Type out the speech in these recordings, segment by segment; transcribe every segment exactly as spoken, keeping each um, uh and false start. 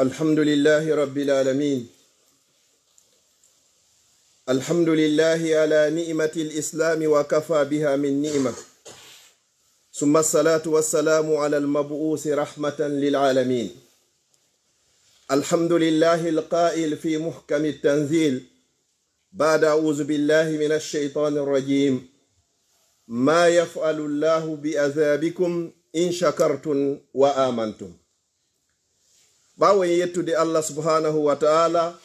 الحمد لله رب العالمين. الحمد لله على نعمة الإسلام وكفى بها من نعمة. ثم الصلاة والسلام على المبعوث رحمة للعالمين. الحمد لله القائل في محكم التنزيل بعد أعوذ بالله من الشيطان الرجيم. ما يفعل الله بعذابكم إن شكرتم وآمنتم. Ɓaawo en yettude Allah subhanahu wa ta'ala,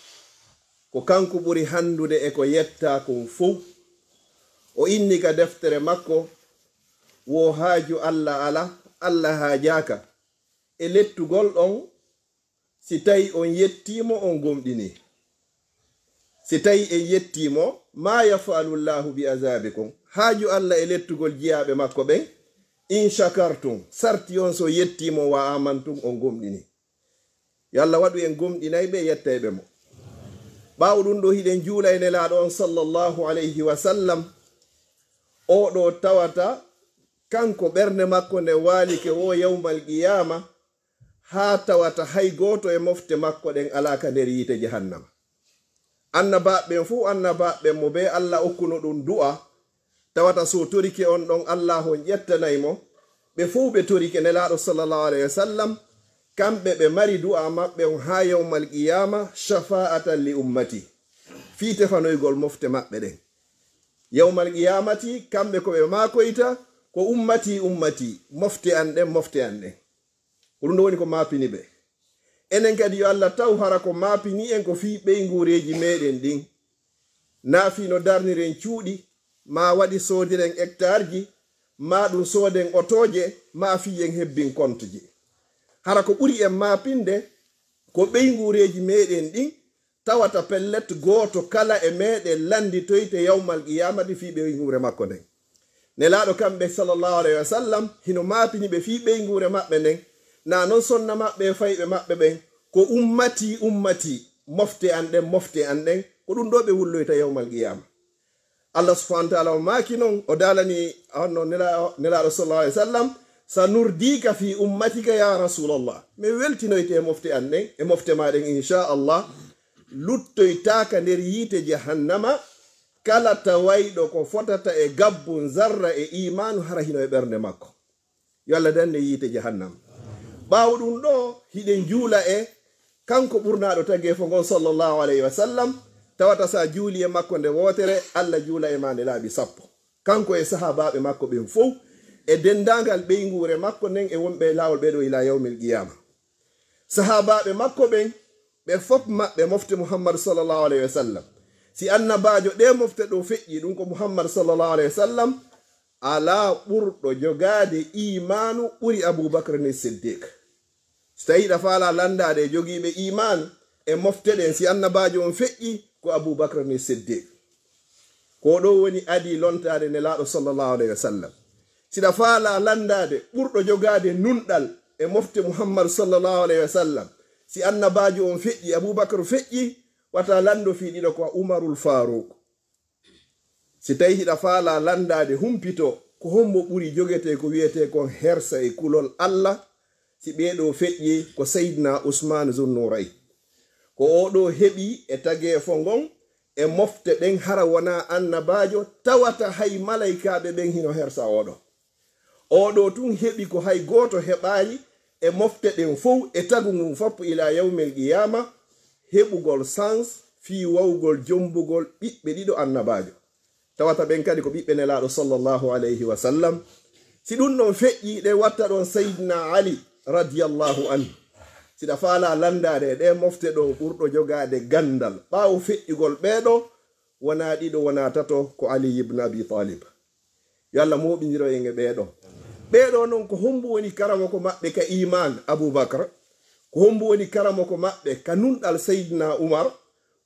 ko kanko ɓuri hanndude e ko yettaa kon fow. O inni ka deftere makko, wo haaju Allah ala, Allah haajaaka e lettugol on, si tawi on yettiimo, on gomɗini. Si tawi en yettiimo, ma yaf'alu Allahu bi azabikum. Haaju Allah e lettugol jiyaaɓe makko ɓen, in shakartum, sarti on so yettiimo, wa amantum, on gomɗini. Yo Allah waɗu en gomɗinayɓe, yettayɓe mo. Ɓaawo ɗum ɗo, hiɗen juula e Nelaaɗo on sallallahu alayhi wa sallam, o ɗo tawata kanko ɓernde makko nde waalike wo yawmal qiyaama, haa tawata hay gooto e mofte makko ɗen alaa ka nder yiite jahannama. Annabaaɓe ɓen fow, annabaaɓe ɓen mo bee Allah okkuno ɗum du'a, tawata so torike on ɗon, Allah on ƴettanay mo. Ɓe fow ɓe torike Nelaaɗo sallallahu alayhi wa sallam, kamɓe ɓe mari du'a maɓɓe on haa yawmal qiyaama, shafa'atan li ummati, fii tefanoygol mofte maɓɓe ɗen. Yawmal qiyaamati, kamɓe ko ɓe maakoyta ko ummati, ummati, mofte an ɗen, mofte an ɗen. Ko ɗum ɗo woni ko maapini ɓe. Enen kadi, yo Allah taw hara ko maapini en ko fii ɓeynguureeji meɗen ɗin. Naa fii no darniren cuuɗi, maa waɗi soodiren hectareji, maa ɗum sooden otooje, maa fii en hebbin konteji. Hara ko ɓuri en maapinde ko ɓeynguureeji meɗen ɗin, tawata pellet gooto kala e meɗen lannditoyte yawmal qiyaamati fii ɓeynguure makko nden. Nelaaɗo kamɓe sallallahu alayhi wa sallam hino maapini ɓe fii ɓeynguure maɓɓe nden, naa non sonna maɓɓe e fayɓe maɓɓe ɓen, ko ummati, ummati, mofte an ɗen, mofte an ɗen, ko ɗum ɗo ɓe wulloyta yawmal qiyaama. Allah subhanahu wa ta'ala o maaki non, o daalani honno Nela-, Nelaaɗo sallallahu alayhi wa sallam, "Sanurdika fi ummatika ya Rasulallah." Mi weltinoyte e mofte an ɗen, e mofte maa ɗen, insha Allah. Luttoytaaka nder yiite jahannama, kala tawayɗo ko fotata e gabbun zarra e iimaanu hara hino e ɓernde makko. Yo Allah danne yiite jahannam. Ɓaawo ɗum ɗo, hiɗen juula e kanko ɓurnaaɗo tageefo ngon sallallahu alayhi wa sallam, tawata sa juuli e makko nde wootere, Allah juula e maa nde laabi sappo. Kanko e sahaabaaɓe makko ɓen fow, e denndaangal ɓeynguure makko nden e wonɓe e laawol ɓee ɗo ilaa yawmil qiyaama. Sahaabaaɓe makko ɓen, ɓe fof maɓɓe mofte Muhammad sallallahu alayhi wa sallam. Si annabaajo ɗee mofte ɗo feƴƴi, ɗum ko Muhammad sallallahu alayhi wa sallam, alaa ɓurɗo jogaade iimaanu ɓuri Abu Bakr ni Siddiq. Si tawii hiɗa faalaa lanndaade e jogiiɓe iimaan e mofte ɗen, si annabaajo on feƴƴi, ko Abu Bakr ni Siddiq. Ko ɗo woni adii lontaade Nelaaɗo sallallahu alayhi wa sallam. Si ɗa faalaa lanndaade ɓurɗo jogaade nunɗal e mofte Muhammad sallallahu alayhi wa sallam, si annabaajo on feƴƴi, Abu Bakr feƴƴi, wata lanndo fii ɗiɗo, ko Umarul Faaruq. Si tawii hiɗa faalaa lanndaade, humpito ko hombo ɓuri jogetee ko wi'etee kon hersa e kulol Allah, si ɓee ɗo feƴƴi, ko Seydina Usmaan Zunnuuray. Ko oo ɗo heɓi e tageefo ngon e mofte ɗen, hara wonaa annabaajo, tawata hay malaykaaɓe ɓen hino hersa oo ɗo. Oo ɗo tun heɓi ko hay gooto heɓaali e mofte ɗen fow e tagu ngun fof ilaa yawmil qiyaama, heɓugol sans fii wawgol jombugol ɓiɓɓe ɗiɗo annabaajo. Tawata ɓen kadi ko ɓiɓɓe Nelaaɗo sallallahu alayhi wa sallam. Si ɗum ɗon feƴƴi, ɗe watta ɗon Seydina Ali radiyallahu anhu. Si ɗa faalaa lanndaade e ɗee mofte ɗo, ɓurɗo jogaade ganndal ɓaawo feƴƴugol ɓee ɗo, wonaa ɗiɗo, wonaa tato, ko Ali ibn Abi Talib. Yo Allah mooɓindiro en e ɓee ɗo. Ɓee ɗo non, ko hombo woni karamoko maɓɓe ka iimaan? Abu Bakr. Ko hombo woni karamoko maɓɓe ka nunɗal? Seydina Umar.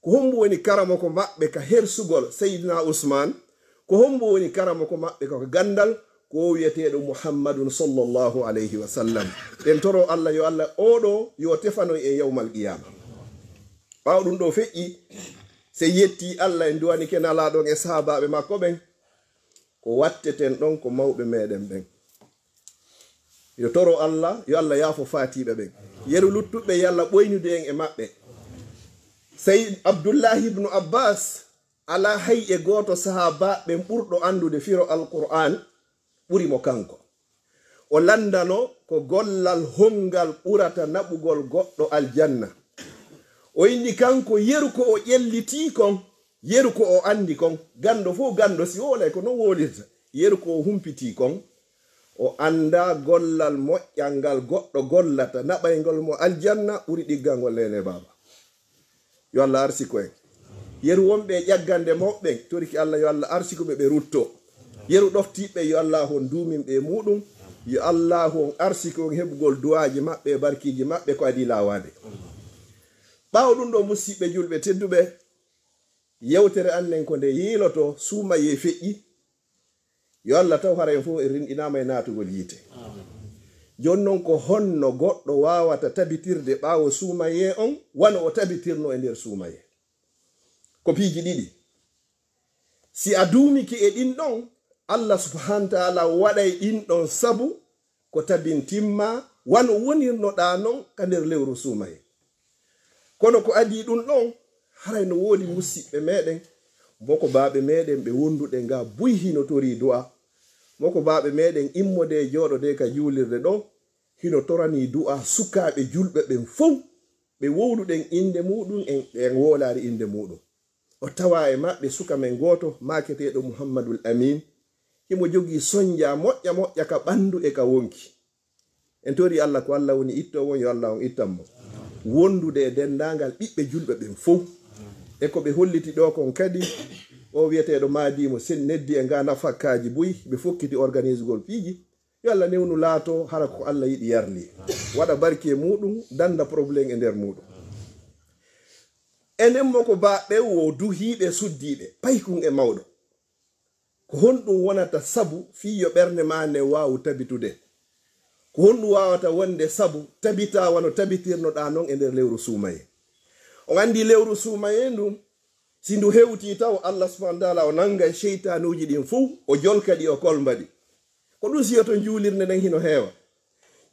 Ko hombo woni karamoko maɓɓe ka hersugol? Seydina Usmaan. Ko hombo woni karamoko maɓɓe ka ganndal? Ko o wi'eteeɗo Muhammadun sallallahu alayhi wa sallam. Ɗen toro Allah, yo Allah oo ɗo yo tefanoy e yawmal qiyaama. Ɓaawo ɗum ɗo feƴƴi, se yetti Allah, en duwanike Nelaaɗo on e sahaabaaɓe makko ɓen, ko watteten ɗon ko mawɓe meɗen ɓen. Yo toro Allah, yo Allah yaafo faatiiɓe ɓen. Yeru luttuɓe, yo Allah ɓoynude en e maɓɓe. Sey Abdullahi ibnu Abbas, alaa hay e gooto sahaabaaɓe ɓen ɓurɗo anndude firo Alqur'aan ɓuri mo kanko. O lanndano ko gollal hongal ɓurata naɓugol goɗɗo aljanna. O inni kanko, yeru ko o ƴellitii kon, yeru ko o anndi kon, ganndo fof ganndo si woolay ko non woolirta, yeru ko o humpitii kon, o anndaa gollal moƴƴal ngal goɗɗo gollata naɓayngol mo aljanna ɓuri ɗiggangol neene baaba. Yo Allah arsiko en. Yeru wonɓe e ƴaggande mawɓe ɓen, toriki Allah yo Allah arsiko ɓe, ɓe rutto. Yeru ɗoftiiɓe, yo Allah on duumin ɓe e muɗum. Yo Allah on arsiko on heɓugol duwaaji maɓɓe e barkiiji maɓɓe ko adii laawaade. Ɓaawo ɗum ɗo, musiɓɓe julɓe tedduɓe, yewtere an nden ko nde yiiloto, suumayee feƴƴi. Yo Allah taw hara en fof en rinɗinaama e naatugol yiite. Jooni non, ko honno goɗɗo waawata tabitirde ɓaawo suumayee on wano o tabitirno e nder suumayee? Ko piiji ɗiɗi. Si a duumike e ɗin ɗon, Allah subhanahu wa taala waɗay ɗin ɗon sabu ko tabintimma wano wonirnoɗaa non ka nder lewru suumayee. Kono ko adii ɗum ɗon, haray no woodi musiɓɓe meɗen, mokobaaɓe meɗen ɓe wonduɗen ga buy hino torii du'a. Mokobaaɓe meɗen immodee jooɗodee ka juulirde ɗo, hino toranii du'a sukaaɓe julɓe ɓen fow, ɓe wowluɗen innde muɗum en, en woolaari innde muɗum. O tawaa e maɓɓe suka men gooto, maaketeeɗo Muhammadul Amin. Himo jogii sonja moƴƴa moƴƴa ka ɓandu e ka wonki. En torii Allah, ko Allah woni ittoowo on, yo Allah on ittan mo. Wondude e denndaangal ɓiɓɓe julɓe ɓen fow. E ko ɓe holliti ɗoo kon kadi, o wi'eteeɗo Maadi mo sen neddi e ngaa nafakkaaji buy, ɓe fokkiti organisegol piiji. Yo Allah newnu laato hara ko Allah yiɗi yarli. Waɗa barki e muɗum, dannda problème e nder muɗum. Enen mokobaaɓe wo duhiiɓe, suddiiɓe, paykun e mawɗo. Ko honɗum wonata sabu fii yo ɓernde maa nden waawu tabitude? Ko honɗum waawata wonde sabu tabitaa wano tabitirnoɗaa non e nder lewru suumayee? On anndi lewru suumayee ndun, si ndu hewtii taw, Allah subhanahu wa taala o nanga seytaanuuji ɗin fow, o jolka ɗi, o kolmba ɗi. Ko ɗum si yo ton juulirde nden hino heewa.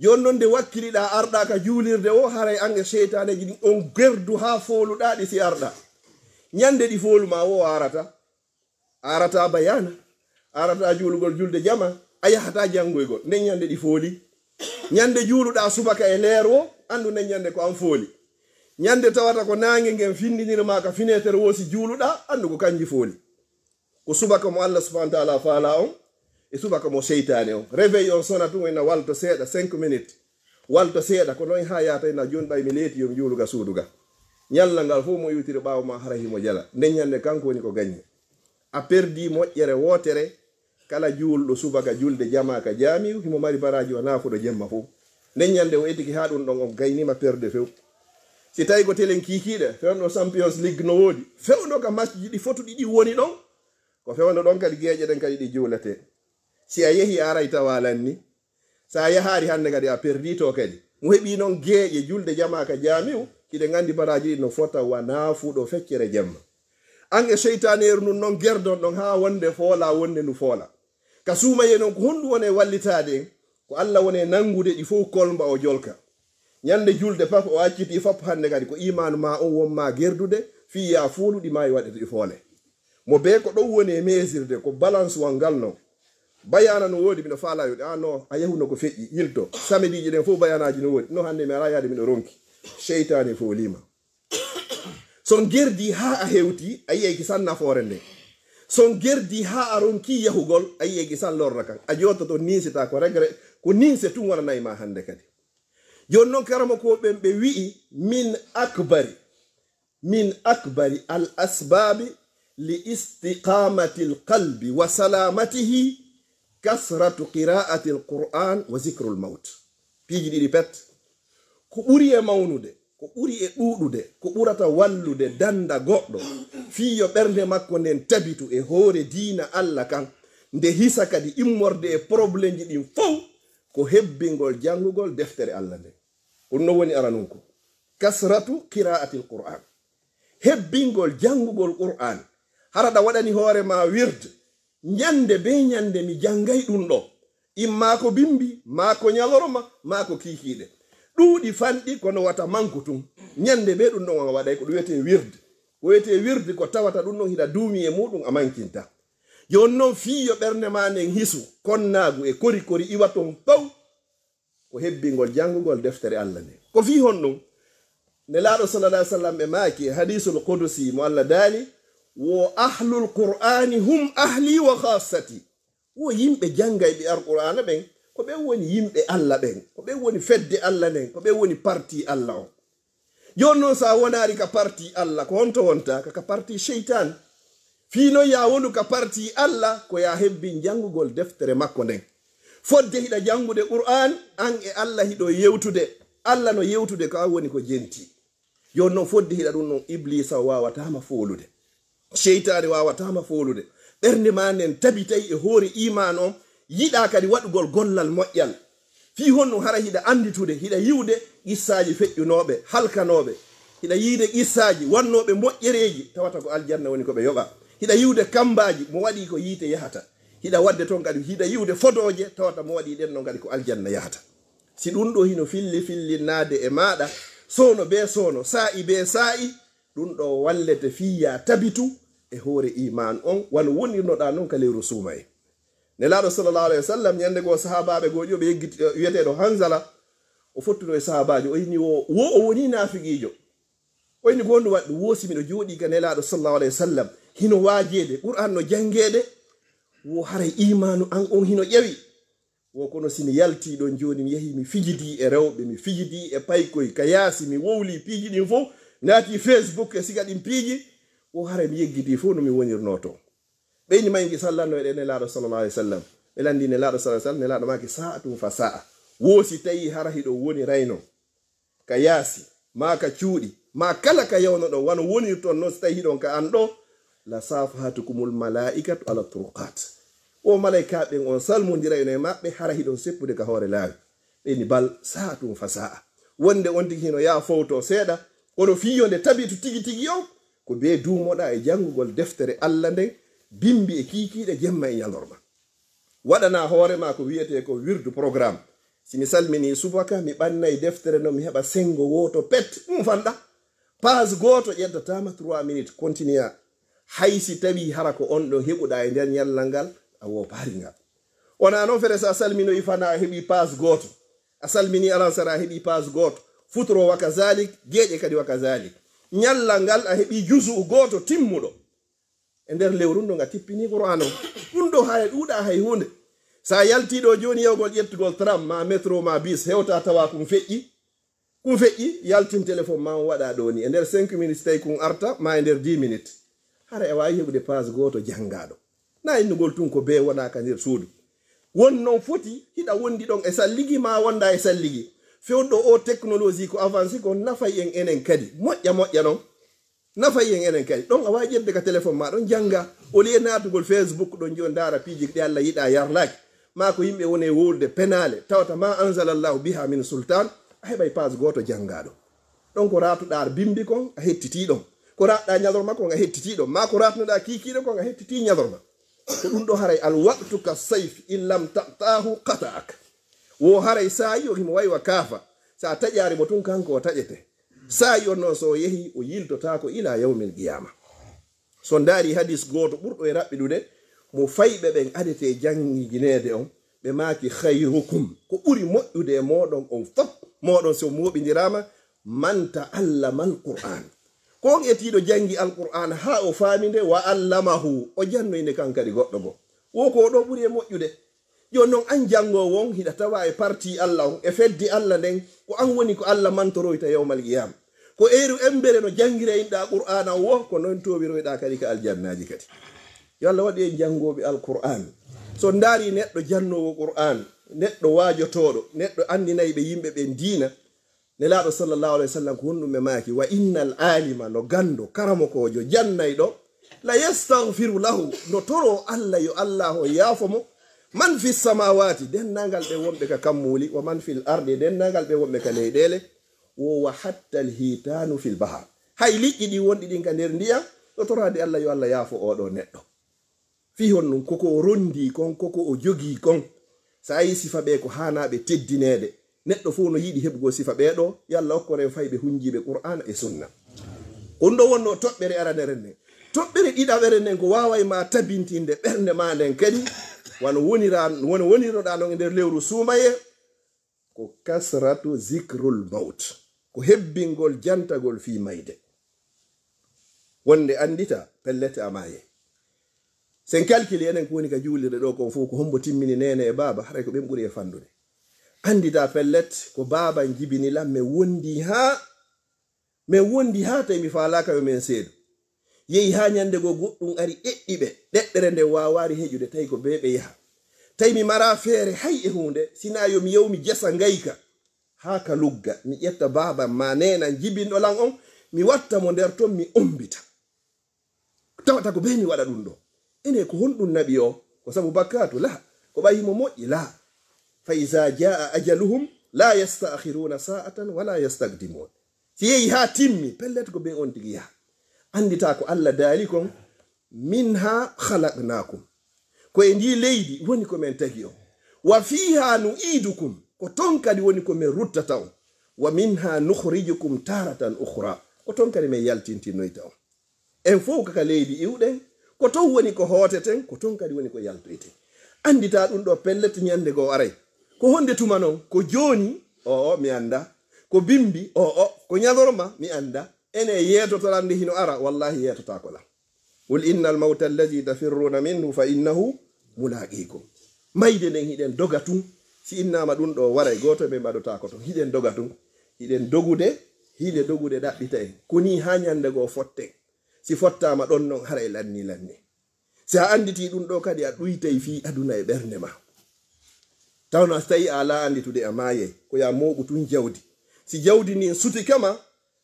Jooni non nde wakkiliɗaa arɗaa ka juulirde wo, haray an e seytaaneeji ɗin on gerdu haa fooluɗaa ɗi si arɗaa. Ñande ɗi foolu maa wo arata. Arata bayaana, arata juulugol julde jama, a yahata janngoygol. Nden ñande ɗi fooli. Ñande juuluɗaa subaka e leer wo, anndu nden ñande ko an fooli. Ñande tawata ko naange ngen findinir maa ka fineeter wo, si juuluɗaa, anndu ko kanji fooli. Ko subaka mo Allah subhanahu wa taala faalaa on, e subaka mo seytaane on. Réveil on sona tun, ina walto seeɗa, cinq minutes. Walto seeɗa, ko noon haa yaata ina jooni ɓay mi leeti yo mi juulu ga suudu ga. Ñalla ngal fof mo iwtiri ɓaawo ma hara himo jala. Nden ñande kanko woni ko gañi. A perdii moƴƴere wootere, kala juulɗo subaka julde jama ka jaamiu, himo mari baraaji o naafuɗo jemma fof. Nden ñande o etiki haa ɗum ɗon, on gaynima perde few. Si tawi ko telen kiikiiɗe, fewndo Champions League no woodi, fewndo ka matchji ɗi fotuɗi ɗi woni ɗon, ko fewndo ɗon kadi geeƴe ɗen kadi ɗi juuletee. Si a yehi a aray tawa lanni, sa yahaari hannde kadi a perdii to kadi. Mo heɓii noon geeƴe julde jama ka jaamiu, hiɗen anndi baraaji ɗi no fota wa naafuɗo feccere jemma. An e seytaaneeru ndun noon gerdon ɗon haa wonde foola, wonde ndu foola. Ka suumayee noon ko honɗum woni e wallitaade en? Ko Allah woni e nanngude ɗi fof kolmba o jolka. Ñande julde pap o accitii fap hannde kadi ko iimaanu ma on won ma gerdude fii yaa fooluɗi ma e waɗde ɗi foole. Mo bee ko ɗon woni e meesirde ko balance wal ngal non. Bayaana no woodi, miɗo faalaa yo ɗi, ah non, a yahuno ko feƴƴi, yilto. Samediiji ɗen fof bayaanaaji no woodi. No hannde mi alaa yaade miɗo ronki. Seytaane fooliima. So on gerdii haa a hewtii, a yi'ay kisan nafoore nden. So on gerdii haa a ronkii yahugol, a yi'ay kisan lorra kan. A joototo ninsitaa ko regret, ko ninse tun wonanay ma hannde kadi. Jooni non karamokooɓe ɓen ɓe wi'i min akbari, min akbari al asbabi li istiqamati al qalbi wa salamatihi kasratu qiraati al Qur'an wa zikru al mawt. Piiji ɗiɗi pet. Ko ɓuri e mawnude, ko ɓuri e ɗuuɗude, ko ɓurata wallude dannda goɗɗo fii yo ɓernde makko nden tabitu e hoore diina Allah kan, nde hisa kadi immorde e probleemji ɗin fow, ko hebbingol janngugol deftere Allah nden. Ko ɗum no woni aranunko. Kasratu qiraati al Qur'an. Hebbingol janngugol Qur'an. Hara ɗa waɗani hoore ma wird, ñande bee ñande mi janngay ɗum ɗo. Imma ko bimbi, maa ko ñalorma, maa ko kiikiiɗe. Ɗuuɗi fanɗi kono wata manku tun. Ñande ɓe ɗum ɗon on waɗay ko ɗum wiyetee wirde. Ko wiyetee wirde ko tawata ɗum ɗon hiɗa duumi e muɗum a mankinta. Jooni noon fii yo ɓernde maa nden hisu, konnaagu e kori kori iwa ton paw. Ko hebbingol janngugol deftere Alla nden. Ko fii honɗum? Nelaaɗo sallallahu alaihi wasallam ɓe maaki e hadiisul qudusi mo Alla daali, wo ahlul qur'ani hum ahli wa khassati. Wo yimɓe janngayɓe Alqur'aana ɓen, ko ɓen woni yimɓe Alla ɓen, ko ɓen woni fedde Alla nden, ko ɓen woni parti Alla on. Jooni noon, so a wonaari ka parti Alla, ko honto wonta? Ka, ka parti seytaan. Fii noon yaa wonu ka parti Alla, ko yaa hebbin janngugol deftere makko nden. Fodde hiɗa janngude Qur'aan, an e Alla hiɗo yewtude. Alla no yewtude, ko an woni ko jenti. Jooni noon, fodde hiɗa ɗum ɗon, Ibliisa o waawataa ma foolude. Seytaane waawataa ma foolude. Ɓernde maa nden tabitay e hoore iimaan on, yiɗaa kadi waɗugol gollal moƴƴal. Fii honno hara hiɗa annditude, hiɗa yiwde qissaaji feƴƴunooɓe, halkanooɓe. Hiɗa yiide qissaaji wannooɓe moƴƴereeji, tawata ko aljanna woni ko ɓe yoɓa. Hiɗa yiwde kammbaaji, mo waɗi ko yiite yahata. Hiɗa waɗde toon kadi, hiɗa yiwde fodooje, tawata mo waɗi ɗen noon kadi ko aljanna yahata. Si ɗum ɗo hino filli fillinnaade e maaɗa, soono bee soono, saa'i bee saa'i, ɗum ɗo wallete fii yaa tabitu e hoore iimaan on, wano wonirnoɗaa non ka lewru suumaye. Nelaaɗo sallallahu alaihi wasallam, ñande goo sahaabaaɓe goo ƴiwo ɓe yeggiti, eh, wiyeteeɗo Hanzala, o fottuno e sahaabaajo, o inni wo, wo o woni naafiqiijo. O inni ko honɗum waɗi ɗum? Wo si miɗo jooɗii ka Nelaaɗo sallallahu alaihi wasallam, hino waajeede, Qur'aan no janngeede, wo haray iimaanu an on hino ƴawi. Wo kono si mi yaltii ɗon jooni, mi yahii mi fijidii e rewɓe, mi fijidii e paykoy, ka yaasi mi wowlii piiji ɗin fow, naatii Facebook e siga ɗin piiji, wo haray mi yeggitii fow no mi wonirnoo ton. Ɓe inni mayki sallanno e ɗe Nelaaɗo sallallahu alaihi wasallam. Ɓe lanndii Nelaaɗo sallallahu alaihi wasallam, Nelaaɗo maaki sa'atun fa sa'a. Wo si tawii hara hiɗo wonirayno ka yaasi, maa ka cuuɗi, maa kala ka yawnoɗon, wano wonirton non si tawii hiɗon ka an ɗo, la safahatukumul malaa'ikatu ala turuqat. Wo malaa'ikaaɓe ɓen on salmondirayno e maɓɓe hara hiɗon seppude ka hoore laawi. Ɓe inni bal sa'atun fa sa'a. Wonde on tigi hino yaa fowto seeɗa, kono fii yo nde tabitu tigi tigi on, ko bee duumoɗaa e janngugol deftere Alla nden, bimbi e kiikiiɗe jemma e ñalorma. Waɗanaa hoore maa ko wiyetee ko wirdu, programme. Si mi salminii subaka, mi ɓannay deftere non, mi heɓa senngo wooto pet, ɗum fanɗa. Page gooto ƴettataa ma trois minutes, continue. Hay si tawii hara ko on ɗon heɓuɗaa e nder ñallal ngal, a woopaali ngal. Wonaa non fere so a salminoyi fanaa a heɓii page gooto. A salminii alansara a heɓii page gooto. Futuro wa kazalik, geeƴe kadi wa kazalik. Ñallal ngal a heɓii juzu'u gooto timmuɗo. E nder lewru ndun a tippinii Qur'aan on. Ɗum ɗo hay ɗuuɗaa hay huunde. So a yaltii ɗo jooni yahugol ƴettugol tram, maa métro, maa bus, hewta tawa kun feƴƴi. Kun feƴƴi, yaltin téléphone maa on waɗa ɗo ni. E nder cinq minutes tawi kun arta, maa e nder dix minutes. Hara a waawi heɓude page gooto janngaaɗo. Na innugol tun ko bee wonaa ka nder suudu. Won non foti hiɗa wondi ɗon e salligi, maa wonda e salligi. Fewndo o technologie ko avancé ko nafay en enen kadi. Moƴƴa moƴƴa non. Nafay en enen kadi. Ɗon a waawi ƴettude ka téléphone maa ɗon jannga. Au lieu naatugol Facebook ɗon jooni ndaara piiji ɗi Alla yiɗaa yarlaaki. Maa ko yimɓe woni e wowlude penaale. Tawata ma anzalallahu biha min sultan. A heɓay page gooto janngaaɗo. Ɗon ko raatuɗaa bimbi kon a hettitii ɗon. Ko raatuɗaa ñalorma kon a hettitii ɗon. Maa ko raatunoɗaa kiikiiɗe kon a hettitii ñalorma. Ko ɗum ɗo haray al waqtu ka sayf in lam taqtaahu qata'ak. Wo haray saa'i o himo wayi wa kaafa. So a taƴaari mo tun kanko o taƴete. Saa'i on non so o yehi o yiltotaako ila yawmil qiyama. So ndaari hadis gooto ɓurɗo e raɓɓiɗude, mo fayɓe ɓen adetee janngineede on, ɓe maaki khayrukum, ko ɓuri moƴƴude e mooɗon on fop, mooɗon so mooɓindiraama, man ta'allama al-Qur'an. Ko on etiiɗo janngi Alqur'aana haa o faami nde, wa allamahu, o jannoyi nde kan kadi goɗɗo goo. Wo ko o ɗo ɓuri e moƴƴude. Jooni non an janngoowo on, hiɗa tawa e parti Alla on, e fedde Alla nden, ko an woni ko Alla mantoroyta yawmal qiyama. Ko eeru embere no janngira inɗa Qur'aana o wo, ko non towiroyɗa kadi ka aljannaaji kadi. Yo Alla waɗu en janngooɓe Alqur'aan. So ndaari neɗɗo jannoowo Qur'aan, neɗɗo waajotooɗo, neɗɗo anndinayɓe yimɓe ɓen diina, Nelaaɗo sallallahu alaihi wasallam ko honɗum ɓe maaki, wa innal alima, no ganndo, karamokoojo, jannayɗo, la yastaghfiru lahu, no toro Alla yo Alla o yaafo mo, man fi samawati, denndaangal ɓe wonɓe ka kammuuli, wa man fil ardi, denndaangal ɓe wonɓe ka leyɗeele, wo wa hatta al hitanu fil bahar. Hay liƴƴi ɗi wonɗi ɗin ka nder ndiyam, no toraade Alla yo Alla yaafo oo ɗoo neɗɗo. Fii honɗum? Ko ko o ronndii kon, ko ko o jogii kon. So a yii sifa ɓe ko haanaaɓe teddineede. Neɗɗo fof no yiɗi heɓugol sifa ɓee ɗoo, yo Allah okkor en fayɓe hunjiiɓe Qur'aana e Sunna. Ko ɗum ɗoo wonnoo toɓɓere aranere nden. Toɓɓere ɗiɗaɓere nden ko waaway ma tabintinde ɓernde ma nden kadi, wano wonira-, wano woniroɗaa non e nder lewru suumayee, ko kasratu zikrul mawt, ko hebbingol jantagol fii mayde. Wonde anndita, pellet a maayay. Sen kalkili enen ko woni ka juulirde ɗoo kon fof, ko hombo timmini neene e baaba, haray ko ɓen ɓuri e fandude. Anndita pellet, ko baaba jibini lan, men wondi haa, men wondi haa tawi mi faalaaka yo men seedu. Yehi haa ñande goo goɗɗum ari ɗeɗɗi ɓe, ɗeɗɗere nden waawaari heƴude, tawi ko bee ɓe yaha. Tawi mi maraa feere hay e huunde, sinaa yo mi yahu mi jesa ngayka. Haa ka lugga, mi ƴetta baaba ma neena jibinɗo lan on, mi watta mo nder ton, mi ombita. Tawata ko bee mi waɗa ɗum ɗoo. Ene ko honɗum naɓi o? Ko sabu bakkaatu? Laa. Ko ɓay himo moƴƴi? Laa. Fa iza jaa ajaluhum la yasta'khiruna sa'atan wa la yastaqdimun. Si yehi haa timmi, pellet ko bee on tigi yaha. Anndita ko Allah daali kon, minha khalaqnakum. Ko e ndii leydi woni ko men tagi on. Wa fiha nu'idukum, ko ton kadi woni ko men ruttata on. Wa minha nukhrijukum taratan ukhra, ko ton kadi men yaltintinnoyta on. En fow kaka leydi iwɗen, ko ton woni ko hooteten, ko ton kadi woni ko yaltoyten. Anndita ɗum ɗoo pellet ñande goo aray. Ko honde tuma non? Ko jooni? O'o, mi annda. Ko bimbi? O'o. Ko ñalorma? Mi annda. Ene yeetotoran nde hino ara? Wallahi yeetotaako lan. Qul innal mawta allazi tafirruna minhu fa innahu mulaqikum. Mayde nden hiɗen doga tun. Si innaama ɗum ɗoo waray, gooto e men ɓadotaako ton. Hiɗen doga tun. Hiɗen dogude, hiɗe dogude ɗaɓɓita en. Ko nii haa ñande goo fotten. Si fottaama ɗon non, haray lanni lanni. Si a annditi ɗum ɗoo kadi, a ɗuytay fii aduna e ɓernde ma. Tawno si tawi a alaa annditude, a maayay. Ko yaa mooɓu tun jawdi. Si jawdi ndin suti kama,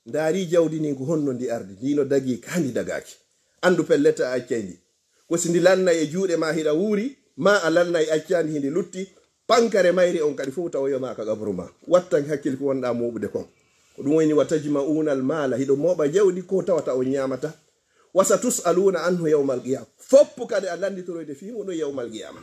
ndaari jawdi ndin ko honno ndi ardi. Ndi no dagii ka ndi dagaaki. Anndu pellet a accay ndi. Ko si ndi lannay e juuɗe ma hiɗa wuuri, maa a lannay accaa ndi hindi lutti, pankare mayri on kadi fow tawoyo ma ka qabru ma. Wattan hakkil ko wonɗaa mooɓude kon. Ko ɗum woni wa tajma'una al mala, hiɗo mooɓa jawdi ko tawata on ñaamata. Wa satus'aluna anhu yawmal qiyama. Foppu kadi a lannditoroyde fii muɗum yawmal qiyama.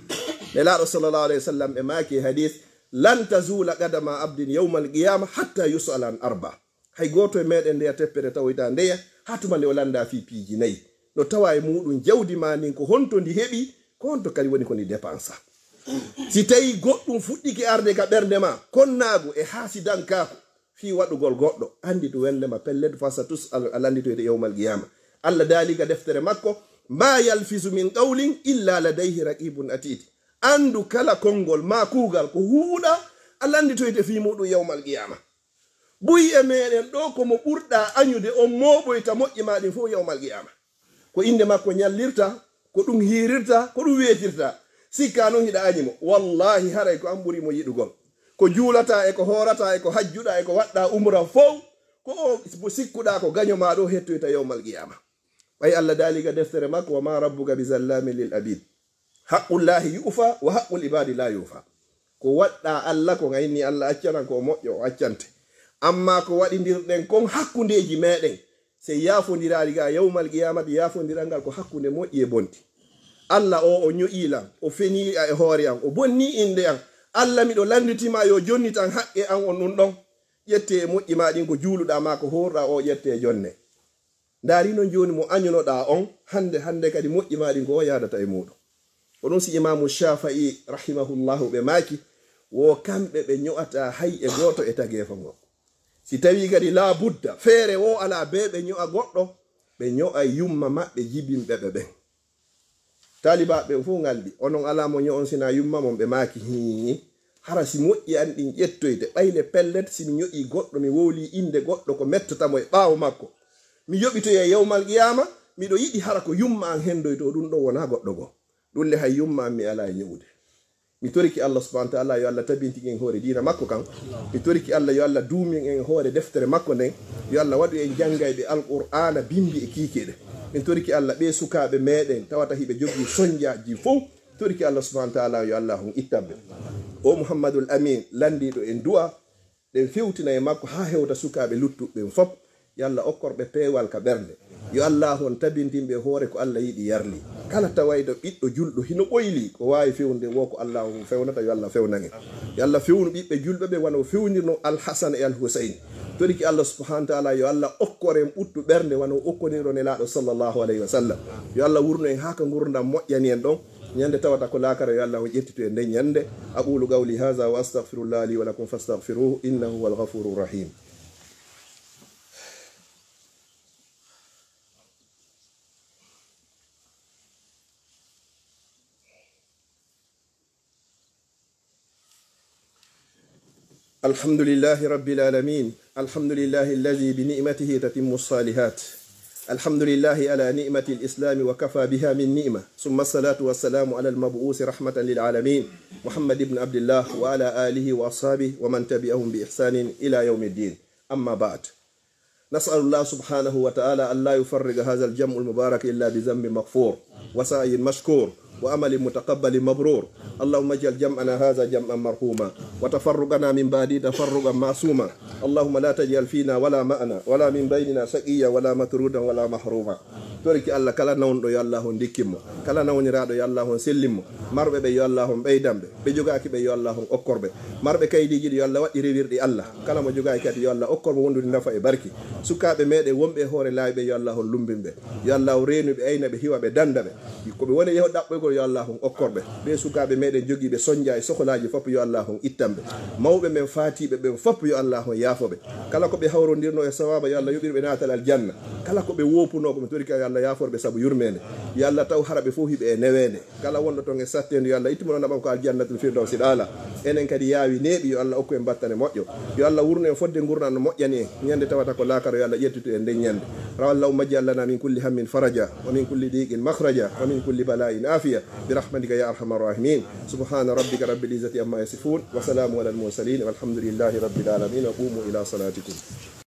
Nelaaɗo sallallahu alayhi wa sallam ɓe maaki e hadis, lan tazula qadama abdin yawmal qiyama hatta yus'ala an arba. Hay gooto e meɗen ndeya teppere tawoyta ndeya, haa tuma nde o lannda fii piiji nayi. No tawa e muɗum jawdi ma ndin, ko honto ndi heɓi, ko honto kadi woni ko ndi depansa. Si tawi goɗɗum fuɗɗike arde ka ɓernde ma, konnaagu e haasidankaaku, fii waɗugol goɗɗo, anndi ɗum welle ma pellet, fa satus'al, a lannditoyte yawmal qiyama. Allah daali ka deftere makko, ma yalfizu min qawlin illa ladayhi raqibun atid. Anndu kala konngol ma kuugal ko huuɗa, a lannditoyte fii muɗum yawmal qiyama. Buy e meɗen ɗoo, ko mo ɓurɗaa añude on mooɓoyta moƴƴi ma ɗin fow yawmal qiyama. Ko innde makko ñallirta, ko ɗum hiirirta, ko ɗum weetirta. Sikkaa non hiɗa añi mo. Wallahi, haray ko an ɓuri mo yiɗugol. Ko juulata e ko hoorata e ko hajjuɗa e ko waɗɗa umra fow, ko o mo sikkuɗa ko gaño ma ɗoo hettoyta yawmal qiyama. Ɓay Allah daali ka deftere makko, wa ma rabbuka bi zallamin lil abid. Haqqullahi yu'fa wa haqqul ibadi la yu'fa. Ko waɗɗa Allah ko, a inni Allah accanan ko o moƴƴo, o accante. Amma ko waɗindirɗen kon hakkundeeji meɗen, sey yaafondiraali ga yawmal qiyamati, yaafondiral ngal ko hakkunde moƴƴi e bonɗi. Allah o, o ño'i lan, o feni e hoore an, o bonni innde an. Allah, miɗo lannditi ma yo jonnitan haqqe an on ɗum ɗon. Ƴette e moƴƴi ma ɗin ko juuluɗa ma ko hoorɗa o, ƴette e jonne. Ndaari non jooni mo añunoɗaa on, hannde, hannde kadi moƴƴi maa ɗin ko o yaadata e muuɗum. Ko ɗum si Imaamu Shaafa'i rahimahullahu ɓe maaki, wo kamɓe ɓe ño'ata hay e gooto e tageefo ngon. Si tawii kadi laa budda, feere wo alaa bee ɓe ño'a goɗɗo, ɓe ño'ay yumma maɓɓe jibinɓe ɓe ɓen. Taalibaaɓe ɓen fow ngalɗi, onon alaa mo ño'on sinaa yumma mon? Ɓe maaki, hii, hara si moƴƴi an ɗin ƴettoyte, ɓayle pellet, si mi ño'ii goɗɗo, mi wowlii innde goɗɗo ko mettata mo e ɓaawo makko, mi yoɓitoyay yawmal qiyaama, miɗo yiɗi hara ko yumma an henndoytoo ɗum ɗon, wonaa goɗɗo goo. Ɗum le hay yumma an mi alaa e ño'ude. Mi toriki Allah subhanahu wa ta'ala yo Allah tabintin en hoore diina makko kan. Mi toriki Allah yo Allah duumin en hoore deftere makko nden. Yo Allah waɗu en janngayɓe Alqur'aana bimbi e kiikiiɗe. Min toriki Allah ɓee sukaaɓe meɗen tawata hiɓe jogii sonjaaji fow. Toriki Allah subhanahu wa ta'ala yo Allah hon ittanɓe. O Muhammadul Amin, lanndiiɗo en du'a, ɗen fewtina e makko haa hewta sukaaɓe luttuɓe ɓen fop. Yo Allah okkor ɓe peewal ka ɓernde. Yo Allah on tabintin ɓe hoore ko Allah yiɗi yarli. Kala tawayɗo ɓiɗɗo julɗo hino ɓoyli, ko waawi fewnude wo ko Allah on fewnata, yo Allah fewnan en. Yo Allah fewnu ɓiɓɓe julɓe ɓe wano fewnirno Al Hasan e Al Husayn. Toriki Allah subhanahu wa ta'ala, yo Allah okkor en ɓuttu ɓernde wano okkonirno Nelaaɗo sallallahu alayhi wa sallam. Yo Allah wurnu en haa ka ngurndan moƴƴani en ɗon. Ñande tawata ko laakara, yo Allah on ƴettitu en nden ñande. أقول قولي هذا وأستغفر الله لي ولكم فاستغفروه إنه هو الغفور الرحيم. الحمد لله رب العالمين. الحمد لله الذي بنعمته تتم الصالحات. الحمد لله على نعمة الإسلام وكفى بها من نعمة، ثم الصلاة والسلام على المبعوث رحمة للعالمين محمد بن عبد الله وعلى آله وأصحابه ومن تبعهم بإحسان إلى يوم الدين. أما بعد، نسأل الله سبحانه وتعالى أن لا يفرق هذا الجمع المبارك إلا بذنب مغفور وسعي مشكور وعمل متقبل مبرور. اللهم اجعل جمعنا هذا جمعا مرحوما وتفرقنا من بعده تفرقا معصوما. اللهم لا تجعل فينا ولا معنا ولا من بيننا شقيا ولا مطرودا ولا محروما. Toriki Allah, kala nawnuɗo yo Allah on ndikkin mo. Kala nawniraaɗo yo Allah on sellin mo. Marɓe ɓe yo Allah on ɓeydan ɓe. Ɓe jogaaki ɓe yo Allah on okkor ɓe. Marɓe kaydiiji ɗi yo Allah waɗɗi rewirɗi Allah. Kala mo jogaaki kadi yo Allah okkor mo wondude nafa e barki. Sukaaɓe meɗen wonɓe e hoore laawi ɓe yo Allah on lumbin ɓe. Yo Allah on reenu ɓe, ayna ɓe, hiwa ɓe, danda ɓe. Ko ɓe woni e yeho ɗaɓɓoygol yo Allah on okkor ɓe. Ɓe sukaaɓe meɗen jogii ɓe sonja e sokolaaji fof yo Allah on ittan ɓe. Mawɓe men faatiiɓe ɓen fof yo Allah on yaafo ɓe. Kala ko ɓe hawrondirno e sawaaba yo Allah yoɓir ɓe naatal aljanna. Kala ko ɓe woopunoo ko ɓe torika yo Allah yaafor ɓe sabu yurmeende. Yo Allah taw hara ɓe fof hiɓe e neweende. Kala wonɗo toon e satteendu, yo Allah ittu mo ɗon naɓam ko aljannatul firdawsil aala. Enen kadi yaawi neeɓi, yo Allah okku en battane moƴƴo. Yo Allah wurnu en fodde ngurndan no moƴƴani en. Ñande tawata ko laakara, yo Allah ƴettitu en nden ñande. Rawa Allahumma ij'al lana min kulli hammin faraja, wa min kulli diqin makhraja, wa min kulli bala'in afiya, bi rahmatika ya arhamar rahimin. Subhana rabbika rabbil izzati amma yasifun, wa salamun alal mursalin, walhamdulillahi rabbil alamin, wa qumu ila salatikum.